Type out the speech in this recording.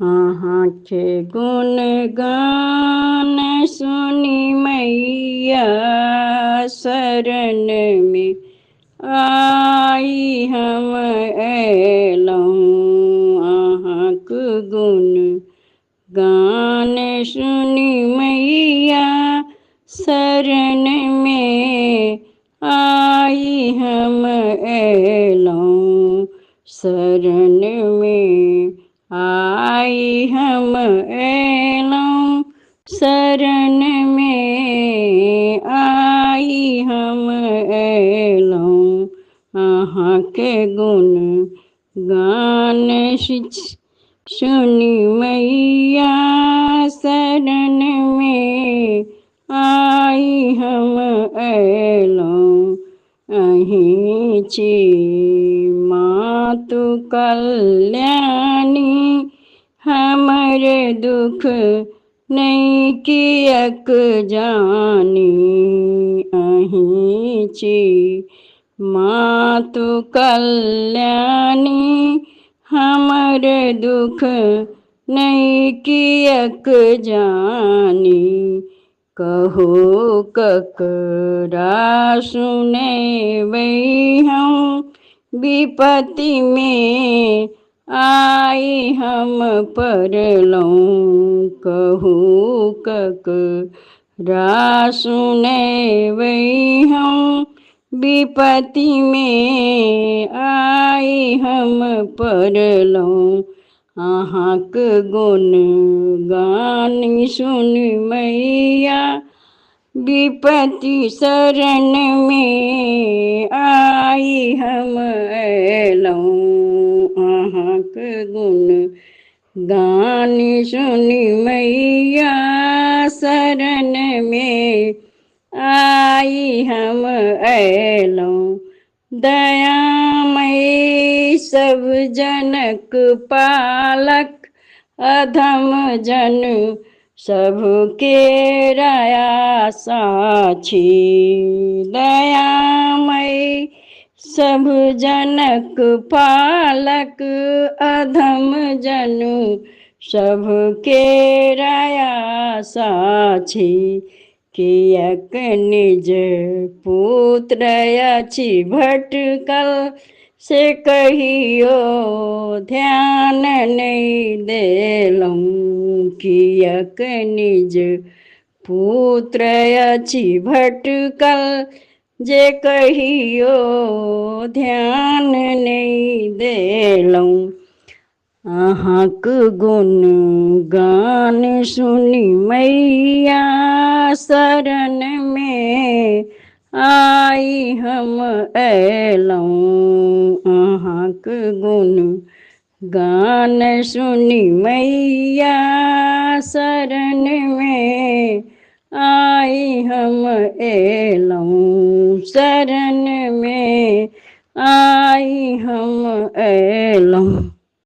अहाँके गुणगान सुनि मैया शरण में आई हम अयलहुँ। अहाँक गुण गान सुनि मैया शरण में आई हम अयलहुँ। शरण में आई हम अयलहुँ, शरण में आई हम अयलहुँ। अहाँके गुण गान सुनि मैया शरण में आई हम अयलहुँ। अहीं छी मातु कल्याणी, हमर दुख नहि कियक जानी। अहीं छी मातु कल्याणी, हमर दुख नहि कियक जानी। कहू ककरा सुनेबै हम, विपत्ति में आई हम पड़लहुँ। कहू ककरा सुनेबै हम, विपत्ति में आई हम पड़लहुँ। अहाँक गुण गान सुनि मैया विपत्ति शरण में आई हम अयलहुँ। अहाँक गुण गान सुनि मैया शरण में आई हम अयलहुँ। दयामयी सब जनक पालक, अधम जन सबके राया साक्षी। दयामयी सब जनक पालक, अधम जन सबके राया साक्षी। कियक निज पुत्र अछि भटकल, से कहियो ध्यान नहि देलहुँ। कियक निज पुत्र अछि भटकल, जे कहियो ध्यान नहि देलहुँ। अहाँक गुण गान सुनि मैया शरण में आई हम अयलहुँ। अहाँक गुण गान सुनि मैया शरण में आई हम अयलहुँ। शरण में आई हम अयलहुँ।